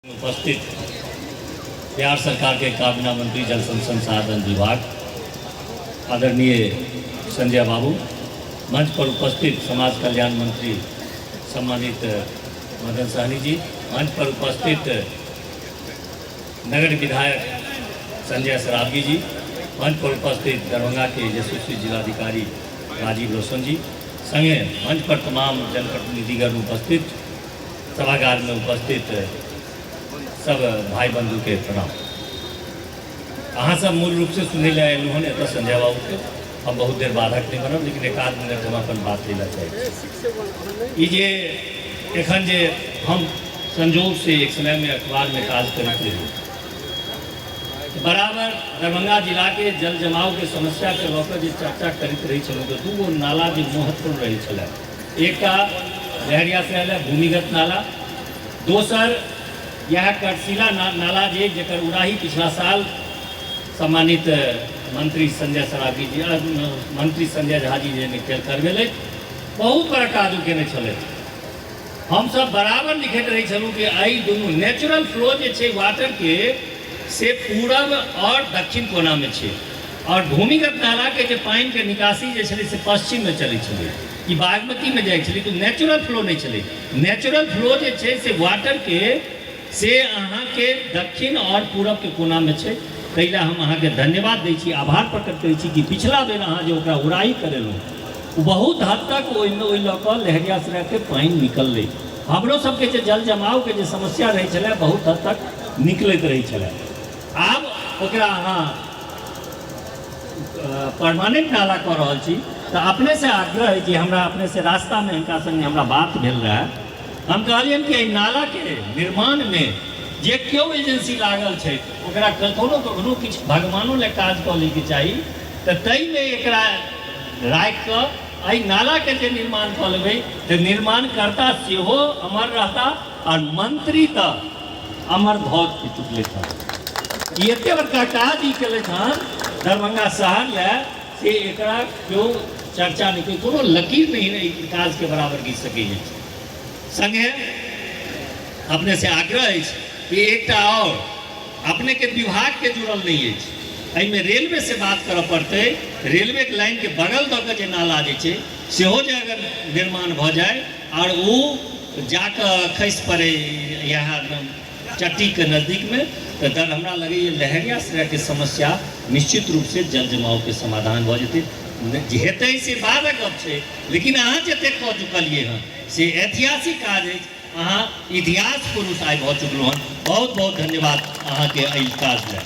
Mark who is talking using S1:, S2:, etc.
S1: उपस्थित बिहार सरकार के काबिना मंत्री जल संसाधन विभाग आदरणीय संजय बाबू, मंच पर उपस्थित समाज कल्याण मंत्री सम्मानित मदन सहनी जी, मंच पर उपस्थित नगर विधायक संजय सरावगी जी, मंच पर उपस्थित दरभंगा के यशस्वी जिलाधिकारी राजीव रोशन जी, संगे मंच पर तमाम जनप्रतिनिधिगण उपस्थित, सभागार में उपस्थित सब भाई बंधु के प्रणाम। अहाँ सब मूल रूप से सुनै लए अयलहुँ हन एतऽ संजय बाबूके। हम बहुत देर बाधक नहि बनब, लेकिन एक आध मिनट हम अपन बात लै लए चाहै छी। ई जे एखन जे हम संजोग से एक समयमे अखबारमे काज करैत रही, बराबर दरभंगा जिलाके जल जमावके समस्याके लऽ कऽ जे चर्चा करैत रहै छलहुँ, तऽ दूगो नाला जे महत्वपूर्ण रहै छलै, एकटा लहरियासराय लए भूमिगत नाला, दोसर इएह करसीला नाला जे जकर उड़ाही पिछला साल सम्मानित मंत्री संजय सरावगी जी, मंत्री संजय झा जी जे करबेलथि, बहुत बड़ा काज ओ केने छलथि। हमसब बराबर लिखैत रहै छलहुँ कि एहि दुनू नेचुरल फ्लो जे छै वाटरके से पूरब आओर दक्षिण कोनामे छै, आओर भूमिगत नालाके जे पानिके निकासी जे छलै से पश्चिममे चलै छलै, ई बागमतीमे जाइ छलै, तऽ नेचुरल फ्लो नहि छलै। नेचुरल फ्लो जे छै से वाटरके से अहाँके दक्षिण आओर पूरबके कोनामे छै। ताहि लए हम अहाँके धन्यवाद दै छी, आभार प्रकट करै छी कि पिछला बेर अहाँ जे ओकरा उड़ाही करेलहुँ, ओ बहुत हद तक ओहिमे ओहि लऽ कऽ लहेरियासरायके पानि निकललै। हमरो सबके जे जल जमावके जे समस्या रहै छलै बहुत हद तक निकलैत रहै छलै। आब ओकरा अहाँ परमानेंट नाला कऽ रहल छी, तऽ अपनेसँ आग्रह अइ कि हमरा अपनेसँ रास्तामे हिनका सङ्गे हमरा बात भेल रहए, हम कहलियनि कि एहि नालाके निर्माणमे जे केओ एजेंसी लागल छै ओकरा कखनो कखनो किछु भगवानो लए काज कऽ लैके चाही, तऽ ताहिमे एकरा राखि कऽ एहि नालाके जे निर्माण कऽ लेबै तऽ निर्माणकर्ता सेहो अमर रहता आओर मंत्री तऽ अमर भऽ चुकलथि हन। ई एते बड़का काज ई केलथि हन दरभंगा शहर लए से एकरा केओ चर्चा नहि, कोनो लकीर नहि एहि काजके बराबर घीच सकै अछि। सङ्गे अपनेसँ आग्रह अछि कि एकटा आओर अपनेके विभागके जुड़ल नहि अछि, एहिमे रेलवे से बात करऽ पड़तै। रेलवेके लाइनके बगल दऽ कऽ जे नाला जे छै सेहो जे अगर निर्माण भऽ जाय आओर ओ जाकऽ खसि पड़ै इएह चट्टीके नजदीकमे, तऽ दर हमरा लगैए लहेरियासरायके समस्या निश्चित रूपसँ जल जमावके समाधान भऽ जेतै। हेतै से बादक गप छै, लेकिन अहाँ जतेक कऽ चुकलियै हँ से ऐतिहासिक काज अछि। अहाँ इतिहास पुरुष आइ भऽ चुकलहुँ हँ। बहुत बहुत धन्यवाद अहाँके एहि काज लए।